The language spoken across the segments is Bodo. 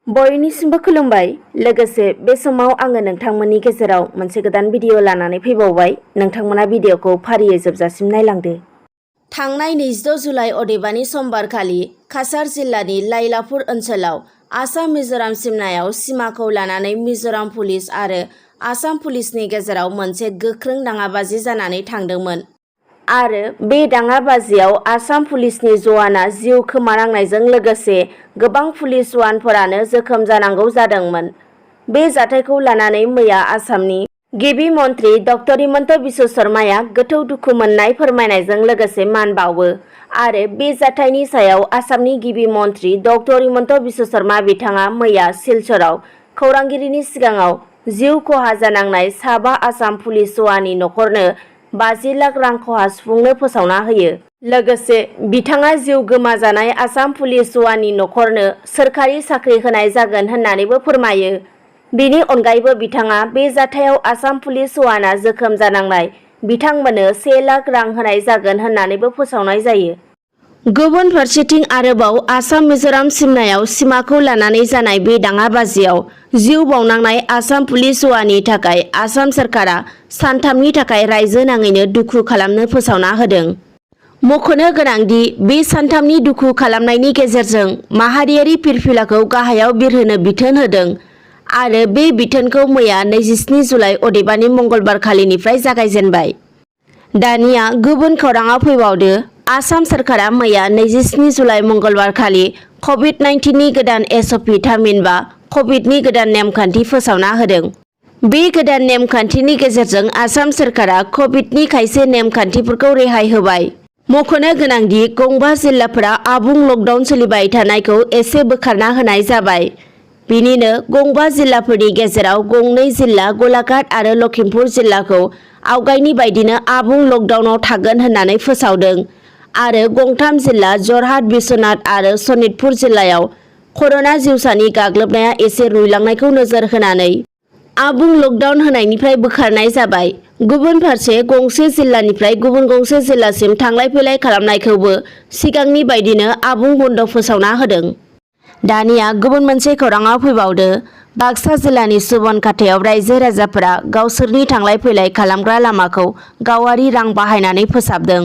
बयनिसिमबो खुलुमबाय। लोगोसे बे समाव आङो नोंथांमोननि गेजेराव मोनसे गोदान भिडिअ लानानै फैबावबाय। नोंथांमोना भिडिअखौ फारियै जोबजासिम नायलांदो। थांनाय 26 जुलाइ अदेबानि समबारखालि काछार जिल्लानि लाइलापुर ओनसोलाव आसाम मिजोराम सिमनायाव सिमाखौ लानानै मिजोराम पुलिस आरो आसाम पुलिसनि गेजेराव मोनसे गोख्रों दाङाबाजि जानानै थांदोंमोन आरो बे दाङाबाजियाव आसाम पुलिसनि जवाना जिउ खोमानांनायजों लोगोसे गोबां पुलिस जवानफोरानो जोखोम जानांगौ जादोंमोन। बे जाथायखौ लानानै मैया आसामनि गिबि मन्त्रि डक्टर हिमन्त बिश्व शर्माया गोथौ दुखु मोननाय फोरमायनायजों लोगोसे मान बावो आरो बे जाथायनि सायाव आसामनि गिबि मन्त्रि डक्टर हिमन्त बिश्व शर्मा बिथाङा मैया सिलचराव खौरांगिरिनि सिगाङाव जिउ खहा जानांनाय साबा आसाम पुलिस जवाननि न'खरनो 50 लाख रां खहा सुफुंनो फोसावना होयो। लोगोसे बिथाङा जिउ गोमाजानाय आसाम पुलिस जवाननि न'खरनो सोरखारि साख्रि होनाय जागोन होननानैबो फोरमायो। बेनि अनगायैबो बिथाङा बे जाथायाव आसाम पुलिस जवाना जोखोम जानांनाय बिथांमोननो 1 लाख रां होनाय जागोन होननानैबो फोसावनाय जायो। गुबुन फारसेथिं आरोबाव आसाम मिजोराम सिमनायाव सिमाखौ लानानै जानाय बे दाङाबाजियाव जिउ बावनांनाय आसाम पुलिस जवाननि थाखाय आसाम सोरखारा सानथामनि थाखाय रायजो नाङैनो दुखु खालामनो फोसावना होदों। मख'नो गोनांदि बे सानथामनि दुखु खालामनायनि गेजेरजों माहारियारि फिरफिलाखौ गाहायाव बिरहोनो बिथोन होदों आरो बे बिथोनखौ मैया 27 जुलाइ अदेबानि मंगलबारखालिनिफ्राय जागायजेनबाय। दानिया गुबुन खौराङाव फैबावदो। आसाम सोरखारा मैया 27 जुलाइ मंगलबारखालि कभिड-19नि गोदान एसअपि थामहिनबा कभिडनि गोदान नेमखान्थि फोसावना होदों। बे गोदान नेमखान्थिनि गेजेरजों आसाम सोरखारा कभिडनि खायसे नेमखान्थिफोरखौ रेहाय होबाय। मख'नो गोनांदि गंबा जिल्लाफोरा आबुं लकडाउन सोलिबाय थानायखौ एसे बोखारना होनाय जाबाय। बिनिनो गंबा जिल्लाफोरनि गेजेराव गंनै जिल्ला गलाघाट आरो लखिमपुर जिल्लाखौ आवगायनि बायदिनो आबुं लकडाउनाव थागोन होननानै फोसावदों आरो गंथाम जिल्ला जरहाट बिश्वनाथ आरो सनितपुर जिल्लायाव कर'ना जिउसानि गाग्लोबनाया एसे रुइलांनायखौ नोजोर होनानै आबुं लकडाउन होनायनिफ्राय बोखारनाय जाबाय। गुबुन फारसे गंसे जिल्लानिफ्राय गुबुन गंसे जिल्लासिम थांलाय फैलाय खालामनायखौबो सिगांनि बायदिनो आबुं बन्द' फोसावना होदों। दानिया गुबुन मोनसे खौराङाव फैबावदो। बाक्सा जिल्लानि सुबनखाथायाव रायजो राजाफोरा गावसोरनि थांलाय फैलाय खालामग्रा लामाखौ गावारि रां बाहायनानै फोसाबदों।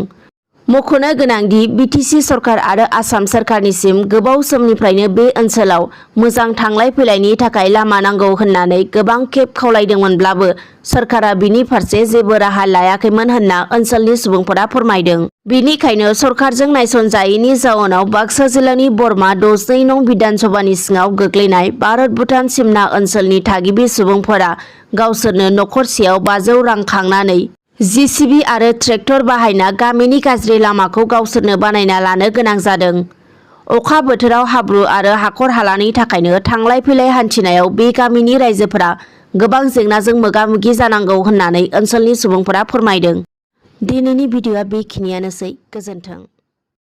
मख'नो गोनांदि बिटिसि सरकार आरो आसाम सोरखारनिसिम गोबाव समनिफ्रायनो बे ओनसोलाव मोजां थांलाय फैलायनि थाखाय लामा नांगौ होननानै गोबां खेब खावलायदोंमोनब्लाबो सोरखारा बिनि फारसे जेबो राहा लायाखैमोन होनना ओनसोलनि सुबुंफोरा फोरमायदों। बिनिखायनो सरकारजों नायसनजायैनि जाउनाव बाक्सा जिल्लानि बरमा 62 नं बिधानसभानि सिङाव गोग्लैनाय भारत-भुटान सिमना ओनसोलनि थागिबि सुबुंफोरा गावसोरनो नखरसेयाव 500 रां खांनानै जिसिबि आरो ट्रेक्टर बाहायना गामिनि गाज्रि लामाखौ गावसोरनो बानायना लानो गोनां जादों। अखा बोथोराव हाब्रु आरो हाखर हालानि थाखायनो थांलाय फैलाय हान्थिनायाव बे गामिनि रायजोफोरा गोबां जेंनाजों मोगा-मोगि जानांगौ होननानै ओनसोलनि सुबुंफोरा फोरमायदों। दिनैनि भिडिअआ बेखिनियानोसै। गोजोन्थों।